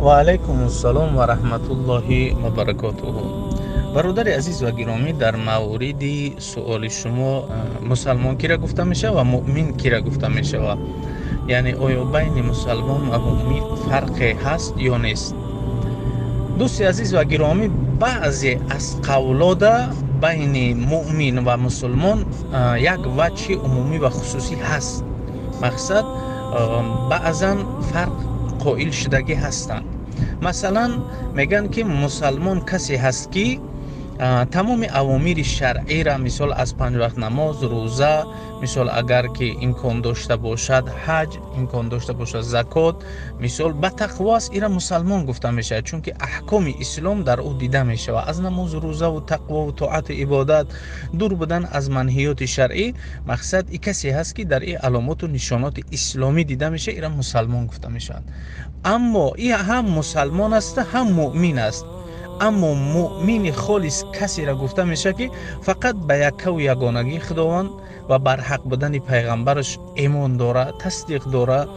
Ва алайкум ассалом ва раҳматуллоҳи ва баракотуҳу. Бародари азиз ва гиромӣ, дар мавриди суоли шумо, мусалмон кира гуфта мешавад ва муъмин кира гуфта мешавад, яъне оё байни мусалмон ва муъмин фарқе ҳаст ё нест? Дӯсти азиз ва гиромӣ, баъзе аз қавлода байни муъмин ва мусулмон як ваҷҳи умумӣ ва хусусӣ ҳаст. Мақсад, баъзан фарқ қоил шудагӣ ҳастанд. Масалан, мегӯянд, ки мусалмон касе ҳаст, ки тамоми авомири шаръиро, мисол аз панҷ вақт намоз, рӯза, мисол агар ки имкон дошта бошад ҳаҷ, имкон дошта бошад закот, мисол ба тақво аст, ира мусалмон гуфта мешавад, чунки аҳкоми ислом дар ӯ дида мешавад. Аз намозу рӯзаву тақвову тоату ибодат, дур будан аз манҳиёти шаръӣ. Мақсад, и касе ҳаст, ки дар и аломоту нишоноти исломӣ дида мешавад, ира мусалмон гуфта мешавад. Аммо и ҳам мусалмон аст, ҳам муъмин аст. Аммо муъмини холис касеро гуфта мешавад, ки фақат ба яккаву ягонагии Худованд ва барҳақ будани пайғамбараш имон дорад, тасдиқ дорад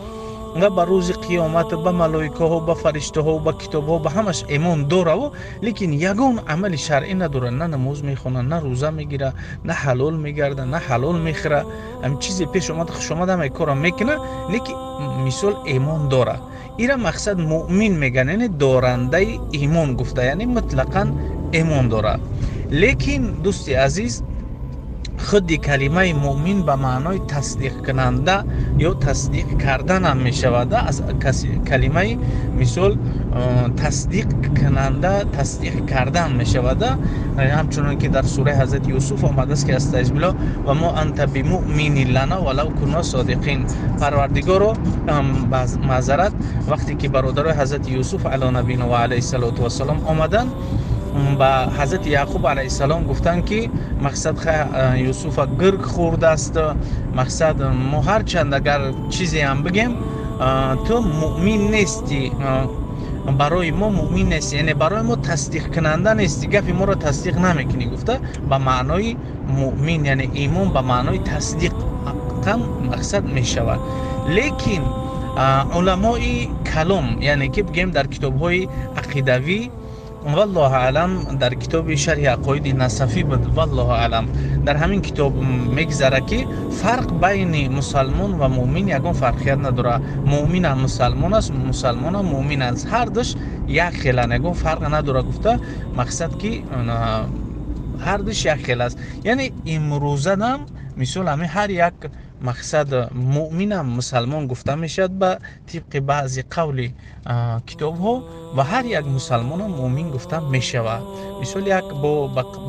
ва ба рӯзи қиёмат, ба малоикаҳо, ба фариштаҳо, ба китобҳо, ба ҳамаш имон дораву, лекин ягон амали шаръӣ надорад: на намоз мехонад, на рӯза мегирад, на ҳалол мегардад, на ҳалол мехӯрад. Ҳамин чизе пеш омад, хушомад, ҳамаи корро мекунад, лекин мисол имон дорад. Ира мақсад муъмин мегӯянд, яъне дорандаи имон гуфта, яъне мутлақан имон дорад. Лекин, дӯсти азиз, худи калимаи муъмин ба маънои тасдиқкунанда ё тасдиқ карданам мешавад. Аз калимаи мисол тасдиқкунанда, тасдиқ кардан мешавад. Ҳамчунон ки дар сураи ҳазрати Юсуф омадааст, ки астаизбиллоҳ: ва мо анта бимуъминин лана валав кунна содиқин. Парвардигоро, маъзарат, вақте ки бародарои ҳазрати Юсуф ало набиина ва алайҳи салоту вассалом омаданд, ба ҳазрати Яъқуб алайҳиссалом гуфтанд, ки мақсад, Юсуфа гирг хӯрдааст. Мақсад, мо ҳарчанд агар чизеам бигем, ту муъмин нестӣ, барои мо муъмин нестӣ, яъне барои мо тасдиқкунанда нестӣ, гапи моро тасдиқ намекунӣ гуфта. Ба маънои муъмин, яъне имон ба маънои тасдиқ ҳам мақсад мешавад. Лекин уламои калом, яъне ки бигем дар китобҳои ақидавӣ, валлоҳу аълам, дар китоби шарҳи ақоиди Насафӣ буд, валлоҳу аълам, дар ҳамин китоб мегзарад, ки фарқ байни мусалмон ва муъмин ягон фарқият надорад. Муъминам мусалмон аст, мусалмонам муъмин аст, ҳардуш як хеланд, ягон фарқ надорад гуфта. Мақсад, ки ҳардуш як хел аст. Яъне имрӯзанам мисол ҳамин ҳар як мақсад муъминам мусалмон гуфта мешавад ба тибқи баъзе қавли китобҳо ва ҳар як мусалмонам муъмин гуфта мешавад. Мисол як бо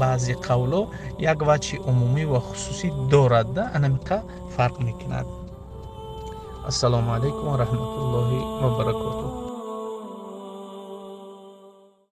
баъзе қавло як ваҷҳи умумӣ ва хусусӣ дорад, да анамиқа фарқ мекунад. Ассалому алайкум ва раҳматуллоҳи ва баракотуҳ.